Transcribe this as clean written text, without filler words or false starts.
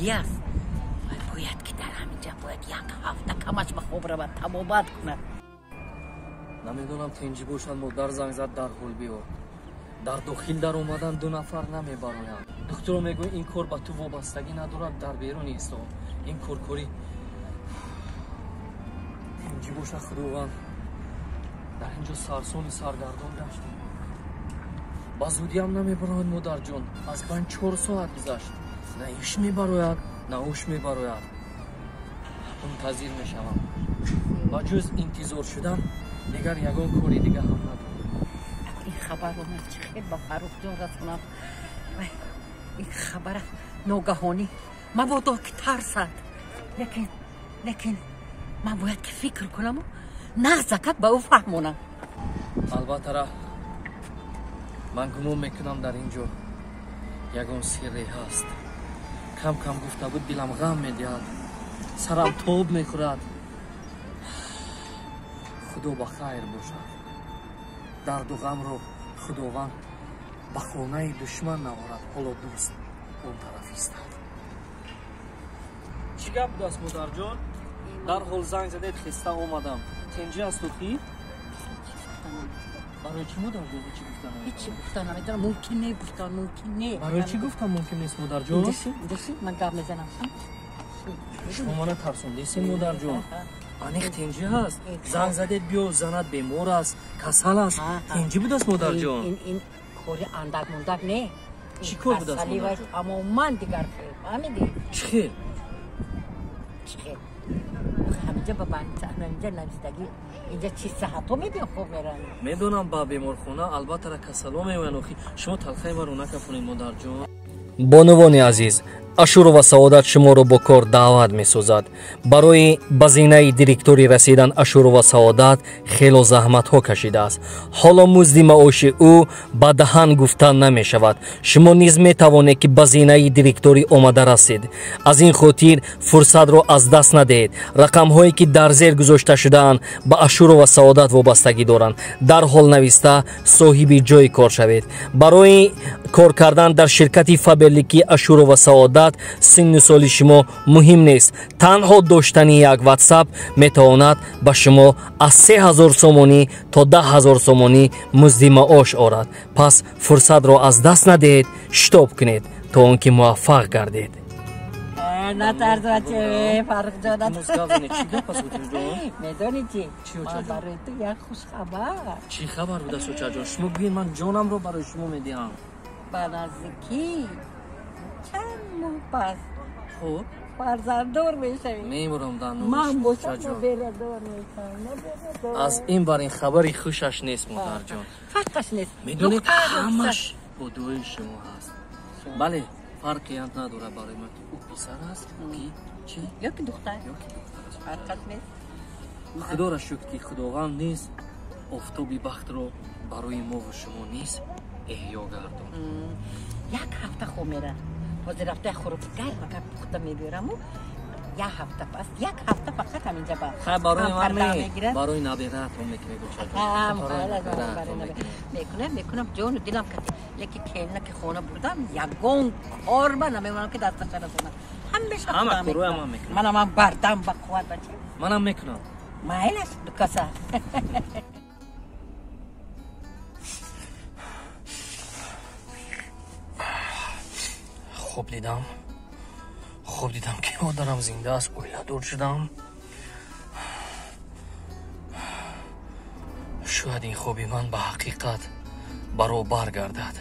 ҷиддӣ аст. Бояд ки дар ҳаминҷа бояд як ҳафта камаш ба хоб равад, табобат кунад. Намедонам тинҷӣ бошад, модар занг зад, дарҳол биё. Дар дохил даромадан 2 нафар намебароянд. Духтуро мегӯяд, ин кор ба ту вобастагӣ надорад, дар берун исто. Ин кор кори тинҷӣ бошад, Худованд. Дар инҷо сарсони саргардон гаштем. Ба зудиам намебарояд, модарҷон. Аз байн 4 соат гузашт. На иш мебарояд, на уш мебарояд. Мунтазир мешавам. Ба ҷуз интизор шудан дигар ягон кори дига ҳам надорам. Ин хабарро ман чӣ хел ба Фаррухҷон расонам? Ин хабара ногаҳонӣ мабодо ки тарсад. Лекин ман бояд ки фикр кунаму нағзакак ба ӯ фаҳмонам. Албатта, ман гумон мекунам дар ин ҷо ягон сирре ҳаст. Кам кам гуфта буд, дилам ғам медиҳад, сарам тоб мехӯрад. Худо ба хайр бошад. Дарду ғамро Худованд ба хонаи душман наорад, ҳоло дӯст он тараф истад. Чӣ гап будааст, модарҷон? Дарҳол занг задед, хиста омадам. Тинҷӣ асту хи? Барои чӣ, модарҷон, ҳечи гуфта намедонам? Ҳечи гуфта намедонам, мумкин не гуфтан, мумкин не. Барои чӣ гуфтам мумкин нест, модарҷон? Диши, ман гап мезанам. Шумо мана тарсондесен, модарҷон. Аниқ тинҷӣ ҳаст. Занг задед, биё, занат бемор аст, касал аст. Тинҷӣ будааст, модарҷон? Ин кори андак мундак не. Чӣ кор будааст, модарҷон? Тамоман дигар хел, фаҳмидӣ? Чӣ хел? Чӣ хел? Ҳаминҷа ба ҳаминҷа навистагӣ, инҷа чи саҳатҳо мебиён хоб меранд. Медонам, ба беморхона албатта касало меоянд. Охи шумо талхаи маро накафонед, модарҷон. Бонувони азиз, Ашурова Саодат шуморо бо кор даъват месозад. Барои ба зинаи директорӣ расидан Ашурова Саодат хело заҳматҳо кашидааст. Ҳоло музди маоши ӯ ба даҳан гуфта намешавад. Шумо низ метавонед, ки ба зинаи директорӣ омада расед. Аз ин хотир фурсатро аз даст надиҳед. Рақамҳое, ки дар зер гузошта шудаанд, ба Ашурова Саодат вобастагӣ доранд. Дарҳол нависта соҳиби ҷойи кор шавед. Барои кор кардан дар ширкати Фаберлики Ашурова Саодат синну соли шумо муҳим нест. Танҳо доштани як ватсап метавонад ба шумо аз 3000 сомонӣ то 10000 сомонӣ музди маош орад. Пас фурсатро аз даст надиҳед, шитоб кунед то он ки муваффақ гардед. Натарс, бача, Фаррухҷон. Чӣ гап аст, очаҷон? Медонӣ чӣ? Чӣ, очаҷон? Барои ту як хушхабар. Чӣ хабар будааст, очаҷон? Шумо гӯед, ман ҷонамро барои шумо медиҳам. Ба наздикӣ чанд моҳ пас хуб фарзанддор мешавӣ. Мемурам дар ман бошам, наберадор мешавам. Аз ин бар ин хабари хушаш нест, модарҷон. Фарқаш нест. Медонед, ҳамаш бо дуои шумо ҳаст. Бале, фарқият надорад барои ман, ки ӯ писар аст, ки чӣ? Ё ки духтар. Ё ки духтар аст. Фарқаш нест. Худоро шукр, ки Худованд низ офтоби бахтро барои мо ва шумо низ эҳё гардонд. Як ҳафта хоб мерам. Ҳозир рафта як хӯроки гарм агар пухта мебиёраму, як ҳафта пас, як ҳафта фақат ҳаминҷа ба. Хай, барои ман не, барои набераатон мекунед, очаҷон. Мекунам, мекунам, ҷону дилам кати. Лекин келина ки хона бурдам, ягон кор ба намемонам, ки дасташа расонам. Ҳамеша ҳама корҳоя ман мекунам. Манам ҳам бардам ба қувват, бача. Манам мекунам. Майлаш, дукаса. Хоб дидам, хоб дидам, ки модарам зинда аст. Оиладор шудам. Шояд ин хоби ман ба ҳақиқат баробар гардад.